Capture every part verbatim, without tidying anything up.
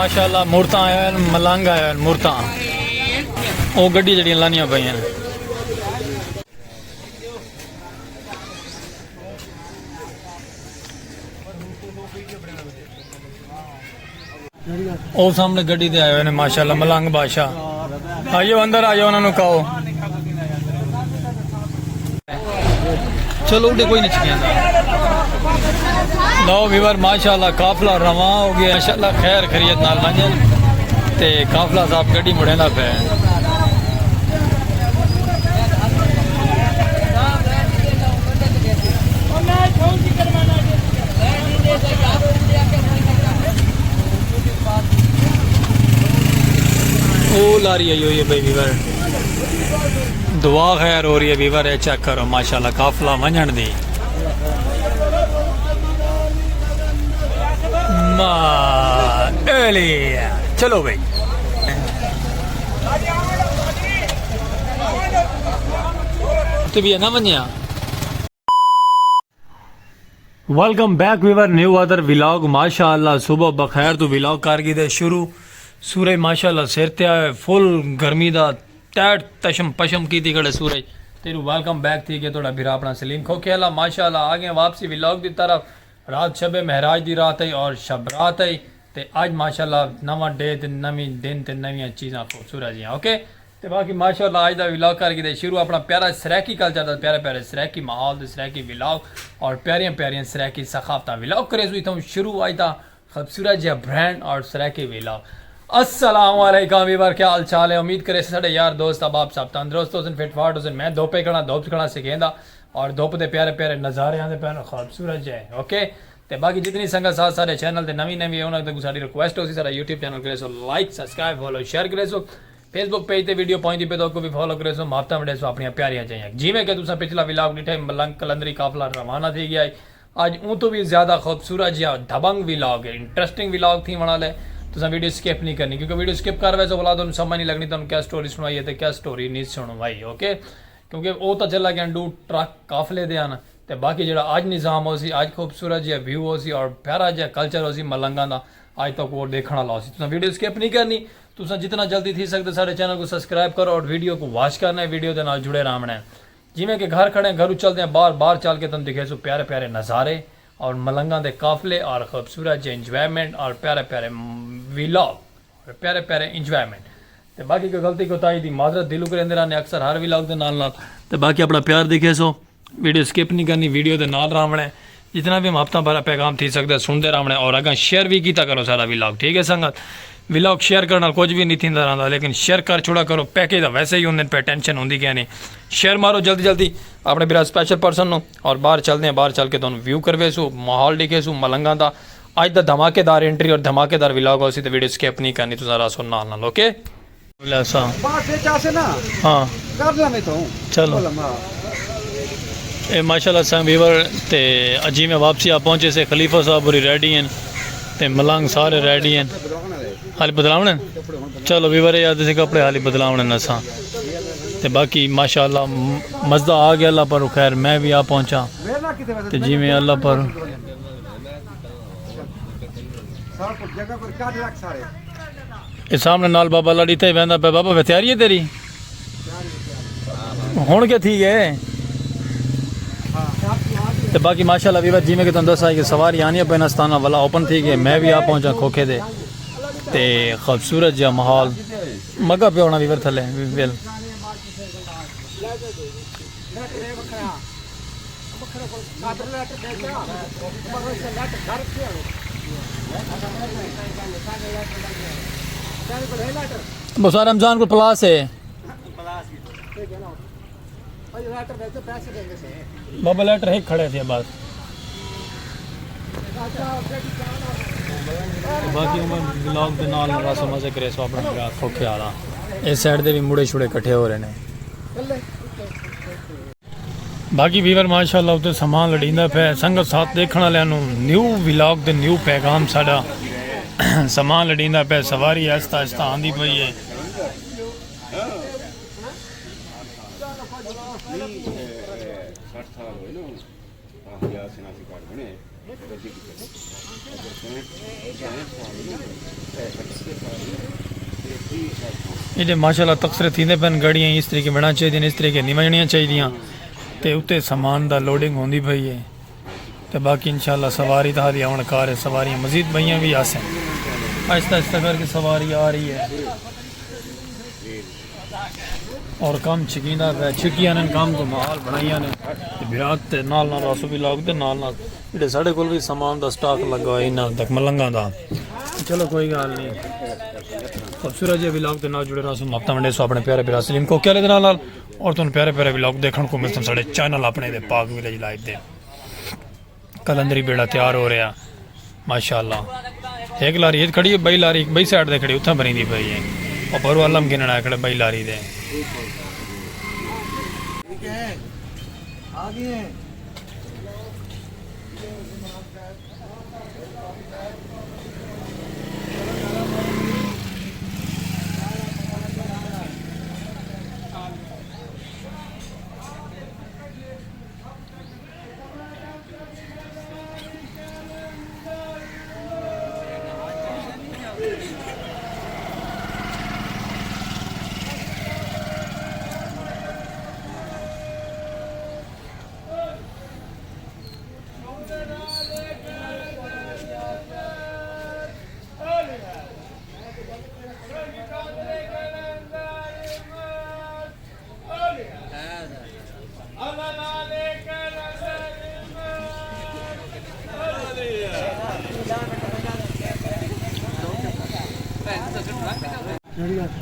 ماشاءاللہ، مورتاں آئے ہوئے ہن، ملنگ آئے ہوئے ہن، مورتاں۔ او گڈی جڑیاں لانیاں پئیاں ہن۔ او سامنے گڈی تے آئے ہوئے نے، ماشاءاللہ، ملنگ بادشاہ۔ آئیو اندر آئیو، انہاں نوں کہو۔ چلو، اڈے کوئی نہیں چکیا۔ لو ویور، ماشاءاللہ، قافلہ رواں ہو گیا۔ ماشاءاللہ، خیر خیریت نال ونجن۔ تے قافلہ صاحب گڈی مڑیندا پئے۔ او لاری آئی ہوئی ہے بھائی ویور۔ دعا خیر ہو رہی ہے ویور، اے چیک کرو، ماشاءاللہ، قافلہ ونجن دی۔ ما الی۔ چلو بھائی۔ تے بھی نہ ونجیا۔ Welcome back viewer, new other vlog. ماشاءاللہ، صبح بخیر تو ولاگ کر گئی دے شروع۔ سورج ماشاءاللہ سر تے آئے، فل گرمی دا ٹیٹ تشم پشم کیتی کھڑے سورج۔ تیرو ویلکم بیک تھی گیا تھوڑا بھرا اپنا سلیم کھوکھے والا۔ ماشاءاللہ، آ گئے واپسی ولاگ دی طرف۔ رات شب معراج دی رات ہے اور شب رات ہے۔ تے اج ماشاءاللہ نواں ڈے تے نویں دن تے نویاں چیزاں خوبصورت جیاں، اوکے؟ تے باقی ماشاءاللہ اج دا ولاگ کر گھدے شروع اپنا پیارا سرائیکی کلچر دا، پیارے پیارے سرائیکی ماحول تے سرائیکی ولاگ اور پیاریاں پیاریاں سرائیکی ثقافتاں۔ ولاگ کریسوں اتھوں شروع اج دا خوبصورت جیہا برانڈ اور سرائیکی ولاگ۔ السلام علیکم ویور، کیا حال چال ہے؟ امید کریسوں ساڈے یار دوست احباب سب تندرست ہوسن، فٹ فاٹ ہوسن۔ میں دھوپے کھڑاں، دھوپ کھڑاں سکھیندا اور دھوپ دے پیارے پیارے نظارے آندے پئے ہن، خوبصورت جے، اوکے؟ تے باقی جتنی سنگت ساتھ ساڈے چینل تے نویں نویں ہے، انہاں توں ساڈی ریکویسٹ ہوسی، ساڈا یوٹیوب چینل کریسو لائک، سبسکرائب، فالو، شیئر کریسو۔ فیس بک پیج تے ویڈیو پہنچدی پئی تاں اوکوں وی فالو کریسو، محبتاں ونڈیسو اپنیاں پیاریاں جیہاں۔ جیویں کہ تساں پچھلا ولاگ ڈٹھا ہے، ملنگ قلندری قافلہ روانہ تھی گیا ہے۔ اج اوں توں وی زیادہ خوبصورت جیہا دبنگ ولاگ ہے، انٹرسٹنگ ولاگ تھیوݨ والا ہے۔ تساں ویڈیو سکپ نہیں کرنی، کیونکہ ویڈیو سکپ کر ویسو، ولا تہاکوں سمجھ نہیں لگنی تہاکوں کیا سٹوری سنوائی ہے تے کیا سٹوری نہیں سنوائی، اوکے؟ کیونکہ او تاں چلا گئے ڈو ٹرک قافلے دے ہن، تے باقی جیڑھا اج نظام ہوسی، اج خوبصورت جیہا ویو ہوسی اور پیارا جیہا کلچر ہوسی ملنگاں دا، اج تہاکوں او ڈیکھݨ والا ہوسی۔ تساں ویڈیو سکپ نہیں کرنی، تساں جتنا جلدی تھی سکدے ساڈے چینل کوں سبسکرائب کرو اور ویڈیو کوں واچ کرنا ہے، ویڈیو دے نال جڑے رہوݨا ہے۔ جیویں کہ گھر کھڑے ہیں، گھروں چلدے ہیں باہر، باہر چل کے تہاکوں دکھیسوں پیارے پیارے نظارے اور ملنگاں دے قافلے اور خوبصورت جے انجوائمنٹ اور پیارے پیارے ولاگ۔ پیارے پیارے انجوائمنٹ۔ تے باقی کوئی غلطی کوتاہی دی معذرت دلوں کریندے رہنے اکثر ہر ولاگ دے نال نال۔ تے باقی اپنا پیار دکھیسو، ویڈیو سکپ نہیں کرنی، ویڈیو دے نال رہوݨا ہے۔ جتنا وی محبتاں بھرا پیغام تھی سکدا ہے سنڑدے رہوݨا ہے، اور اگاں شیئر وی کیتا کرو سارا ولاگ، ٹھیک ہے سنگت؟ ولاگ شیئر کرݨ نال کجھ وی نہیں تھیندا رہندا، لیکن شیئر کر چھوڑا کرو، پیکج دا ویسے ہی ہوندے پئے، ٹینشن ہوندی کائنی۔ شیئر مارو جلدی جلدی اپنے بھرا سپیشل پرسن نوں، اور باہر چلدے ہیں، باہر چل کے تہاکوں ویو کرویسوں، ماحول ڈکھیسوں ملنگاں دا۔ اج دا دھماکے دار انٹری اور دھماکے دار ولاگ ہوسی، تے ویڈیو سکپ نہیں کرنی، تساں رہسو نال نال، اوکے؟ بس وچ آسے نا، ہاں۔ کر لاں میں تو۔ چلو۔ بولا ماں۔ اے ماشاءاللہ سنگ ویور تے اجی میں واپسی آ پہنچے سے، خلیفہ صاحب ہوری ریڈی ہیں تے ملنگ سارے ریڈی ہیں۔ حالی بدلاونے؟ چلو ویور، اے آدھے سے کپڑے حالی بدلاونے نساں۔ تے باقی ماشاءاللہ م-، مزہ آ گیا اللہ پر، خیر میں بھی آ پہنچا۔ تے جی میں اللہ پر۔ اے سامنے نال بابا لڑی تے ویندا پیا۔ بابا، وے تیاری ہے تیری؟ ہن کے تھی گئے؟ تے باقی ماشاءاللہ ویور، جیویں کہ تہاکوں دسا کہ سواری آنی پئی، استانہ والا اوپن تھی گئے، میں بھی آ پہنچا کھوکھے دے۔ تے خوبصورت جیہا ماحول۔ مگا پیا ہونا ویور تھلے، ویل۔ بس رمضان کول پلاس ہے۔ بابا لیٹر ہک کھڑے تھے بس۔ باقی عمر ولاگ دے نال رسو مزے کریسو اپنا ولاگ کھوکھے والا۔ اس سائیڈ دے بھی مڑے شڑے کٹھے ہو رہے نے۔ باقی ویور ماشاءاللہ اتے سامان لڑیندا پے، سنگت ساتھ دیکھن والے نو نیو ولاگ دے نیو پیغام ساڈا۔ سامان لڑیندا پے، سواری آہستہ آہستہ آندی پئی ہے۔ ایڈے ماشاءاللہ تقسرے تھیندے پن، گاڑیاں اس طریقے بنا چاہیے، اس طریقے نہیں بننیاں چاہیے۔ تے اتنے سامان دا لوڈنگ ہوندی پئی ہے۔ تے باقی انشاءاللہ سواری تہاݙی آوݨ کار ہے، سواریاں مزید ٻئیاں وی آسن۔ آہستہ آہستہ کر کے سواری آ رہی ہے۔ اور کم چھکیندا پیا، چھکیاں نے کم کو ماحول بݨائیاں نے۔ تے بھرات تے نال نال راسو ولاگ تے نال نال جیڑھے ساݙے کول وی سامان دا سٹاک لڳا ہویا انہاں تک ملنگاں دا۔ چلو کوئی ڳالھ نہیں۔ خوبصورت جے ولاگ دے نال جڑے رہسو، محبتاں ونڈیسو اپݨے پیارے بھرا سلیم کھوکھے آلے دے نال نال۔ اور تہاݙے پیارے پیارے ولاگ ݙیکھݨ کوں ملسن ساݙے چینل اپݨے دے پاک ولیج لائف دے۔ قلندری بیڑا تیار ہو رہیا ماشاءاللہ۔ ہک لاری اتھ کھڑی ہے، ٻئی لاری ہک ٻئی سائیڈ تے کھڑی، اتھاں بھریندی پئی ہے۔ او پرو علم گھنݨ آئے کھڑے ٻئی لاری دے۔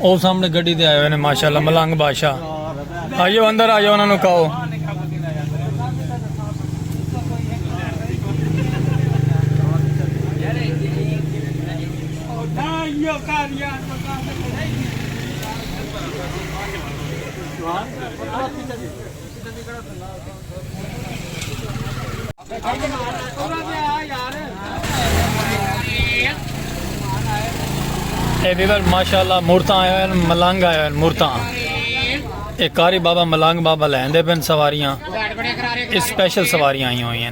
او سامݨے گݙی تے آئے ہوئے نے ماشاءاللہ ملنگ بادشاہ۔ آئیو اندر آئیو، انہاں نوں کہو۔ اے ویور ماشاءاللہ مورتاں آئے ہوئے، ملنگ آئے ہوئے مورتاں۔ اے قاری بابا ملنگ بابا لیندے پن سواریاں، اسپیشل سواریاں آئی ہوئی ہیں۔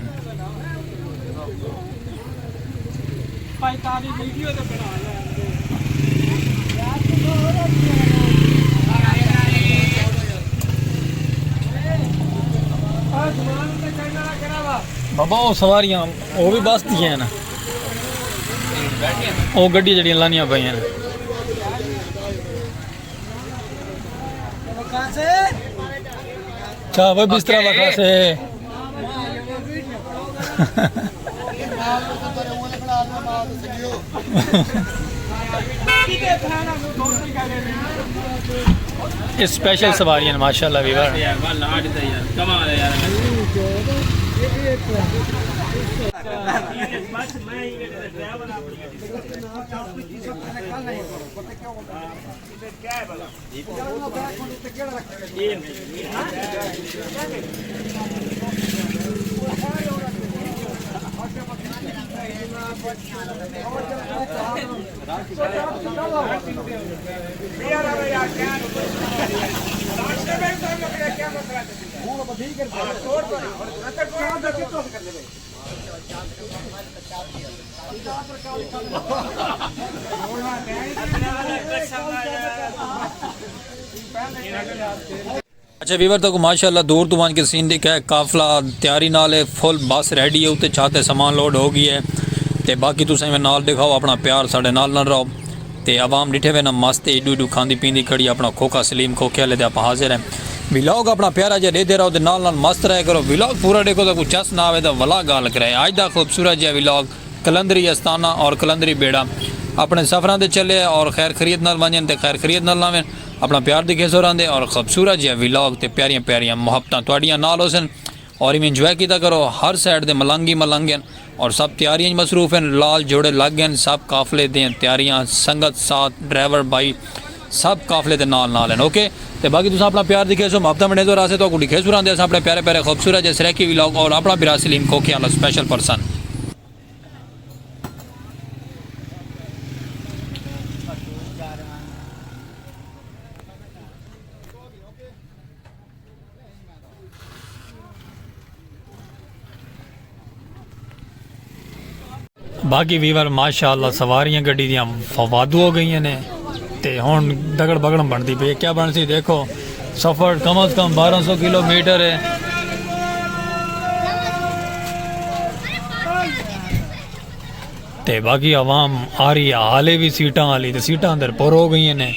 بابا او سواریاں او وی بس دیاں نا، او گڈی جڑیاں لانیاں پئیاں نا۔ چا وہ بسترا وکھا سے۔ اسپیشل سواریاں ماشاءاللہ ویور۔ اچھا ویور تک ماشاءاللہ دور تو ونج کے سین دکھا ہے، قافلہ تیاری نال ہے، فل بس ریڈی ہے، اتے چھاتے سامان لوڈ ہو گئی ہے۔ تے باقی تساں ایویں نال دکھاؤ، اپنا پیار ساڈے نال نال رہو۔ تے عوام ڈٹھے وے نا مست ایڈو ایڈو کھاندی پیندی کھڑی، اپنا کھوکھا سلیم کھوکھے والے تے اپنا حاضر ہیں۔ ولاگ اپنا پیارا جہا ڈیدے رہو تے نال نال مست رہے کرو۔ ولاگ پورا ڈیکھو تاکو چس نہ آوے تے ولا گال کرے۔ اج دا خوبصورت جہا ولاگ قلندری استانہ اور قلندری بیڑا اپنے سفراں تے چلے اور خیر خریت نال ونجن تے خیر خریت نال آون۔ اپنا پیار دکھے سو راندے اور خوبصورت جہا ولاگ تے پیاریاں پیاریاں محبتاں تہاڈیاں نال ہوسن۔ اور ایویں انجوائے کیتا کرو، ہر سائیڈ دے ملنگ ہی ملنگ ہن اور سب تیاریاں اچ مصروف ہن، لال جوڑے لگ گئے ہن، سب قافلے دیاں تیاریاں، سنگت، ساتھ، ڈرائیور، بھائی، سب قافلے دے نال نال ہن۔ اوکے، تے باقی تساں اپنا پیار دکھیسو، محبتاں ونڈیسو، راسے تہاکوں ڈکھیسوں راندے اساں اپنے پیارے پیارے خوبصورت جے سرائیکی ولاگ اور اپنا بھرا سلیم کھوکھے آلا سپیشل پرسن۔ باقی ویور ماشاءاللہ سواریاں گڈی دیاں فوادو ہو گئیاں نے۔ تے ہݨ دگڑ بگڑ بݨدی پئی ہے۔ کیا بݨسی؟ دیکھو، سفر کم از کم بارہ سو کلو میٹر ہے۔ تے باقی عوام آ رہی ہے، حالے بھی سیٹاں والی، تے سیٹاں اندر پر ہو گئی ہیں۔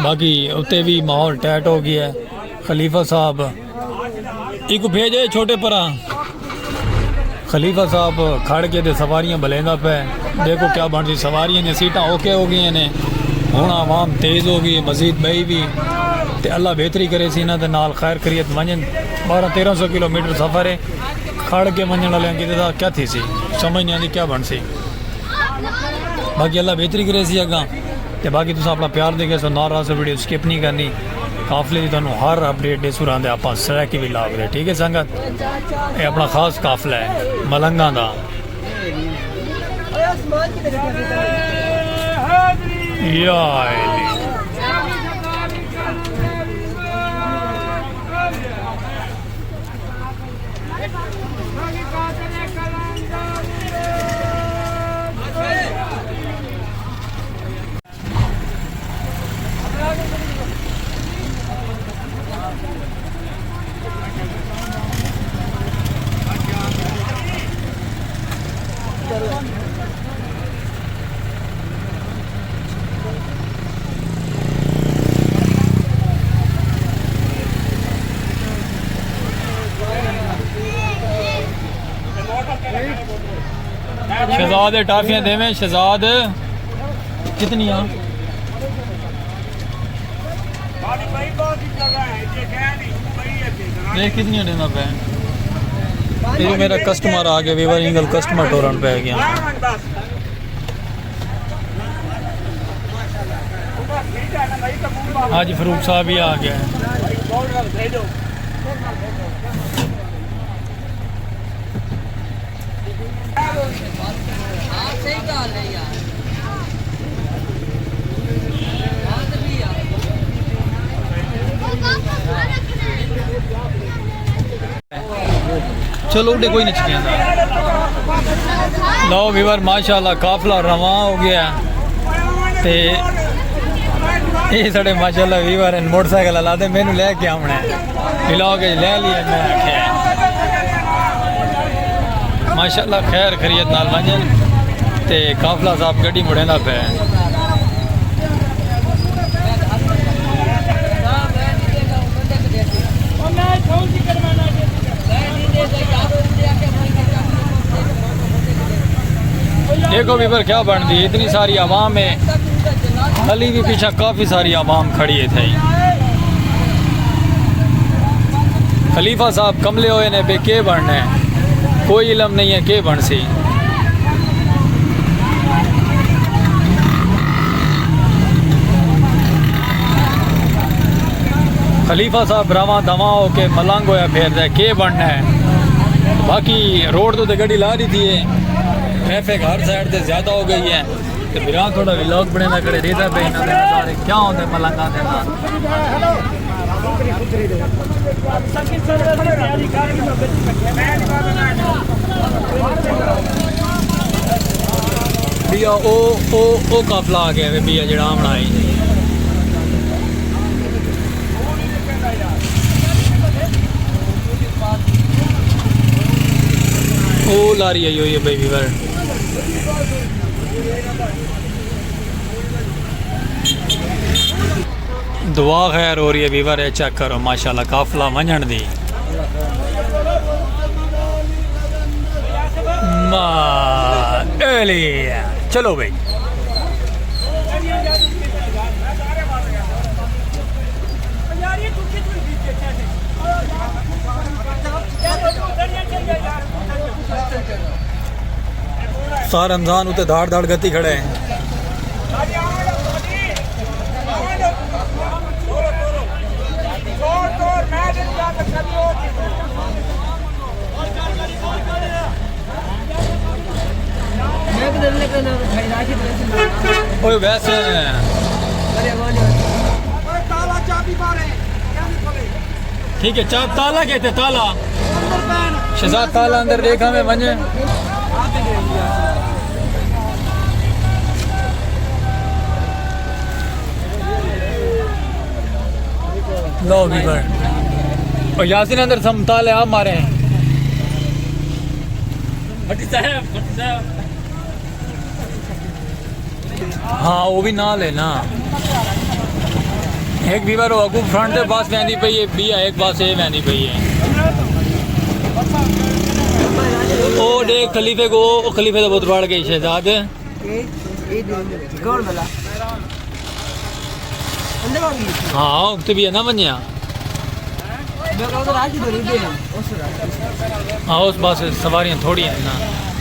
باقی اتنے بھی ماحول ٹائٹ ہو گیا ہے۔ خلیفہ صاحب ایکوں بھیجے چھوٹے پرا۔ خلیفہ صاحب کھڑ کے تے سواریاں بلیندا پئے۔ دیکھو کیا بݨ سی، سواریاں دیاں سیٹاں اوکے ہو گئیاں نے۔ ہݨ عوام تیز ہو گئی ہے، مزید ٻئی بھی۔ تے اللہ بہتری کرے سی انہاں دے نال، خیر خیریت ونڄن۔ بارہ تیرہ سو کلومیٹر سفر ہے۔ کھڑ کے ونڄݨ والے کیتے دا کیا تھی سی، سمجھ نہیں آندی کیا بݨ سی۔ باقی اللہ بہتری کرے سی اگاں۔ تے باقی تساں اپݨا پیار دے کے سو نال رہسو، ویڈیو سکپ نہیں کرنی۔ قافلے دی تانوں ہر اپڈیٹ ݙیسوں رہندے آپاں سرائیکی ولاگ دے، ٹھیک ہے سنگت؟ اے اپݨا خاص قافلہ ہے ملنگاں دا۔ یا علی۔ شہزاد ٹافیاں دیویں، شہزاد۔ کتنی آ؟ دیکھ کتنی ڈینا پے۔ یہ میرا کسٹمر آ گیا، ویور اینگل کسٹمر ٹورن پہ گیا۔ حاجی فاروق صاحب بھی آ گیا ہے۔ چلو اڈے کوئی نہیں چکیا۔ لو ویور، ماشاءاللہ قافلہ رواں ہو گیا۔ تے اے ساڈے ماشاءاللہ ویور ہیں، موٹر سائیکل والا تے مینوں لے کے آونا ہے۔ ولاگ وچ لے لیے، میں آکھیا۔ ماشاءاللہ خیر خیریت نال ونجن تے قافلہ صاحب گڈی مڑیندا پے۔ دیکھو ویور کیا بن دی، اتنی ساری عوام ہے، حالی بھی پیچھے کافی ساری عوام کھڑی ہے تھئی۔ خلیفہ صاحب کملے ہوئے نے بے کے بننا ہے، کوئی علم نہیں ہے کے بن سی۔ خلیفہ صاحب رواں دواں ہو کے ملنگ ہویا پھر دے کے بننا ہے۔ باقی روڈ تو تے گڈی لا دی تھی ہے، ٹریفک ہر سائیڈ تے زیادہ ہو گئی ہے۔ تے بھرا تھوڑا ولاگ بݨیندا کھڑے، ݙیہدا پئے انہاں دے نظارے کیا ہوندے ملنگاں دے نال۔ بیا او، او، او قافلہ آ گیا وے بیا جڑا آوݨا ہے۔ او لاری آئی ہوئی ہے بھائی ویور۔ دعا خیر ہو رہی ہے ویور، اے چیک کرو ماشاءاللہ قافلہ ونجن دی۔ ما ایلی۔ چلو بھائی۔ سا رمضان اتے دھاڑ دھاڑ گتی کھڑے ہیں۔ اوئے ویسے ٹھیک ہے، چا تالا کہتے تالا۔ شہزاد تالا اندر ݙیکھا میں ونڄے۔ لو ویور، اور یاسین اندر سمتا لے آ مارے۔ ہاں، وہ بھی نال ہے نا۔ ایک ویور وہ اگو فرنٹ دے پاس ویندی پئی ہے، بی ایک پاس اے ویندی پئی ہے۔ او ڈے خلیفے کو، او خلیفے دا بت بڑھ گئی شہزاد۔ ہاں، تے بھی ہے نا ونجیا۔ ہاں، اس پاس سواریاں تھوڑی ہیں نا۔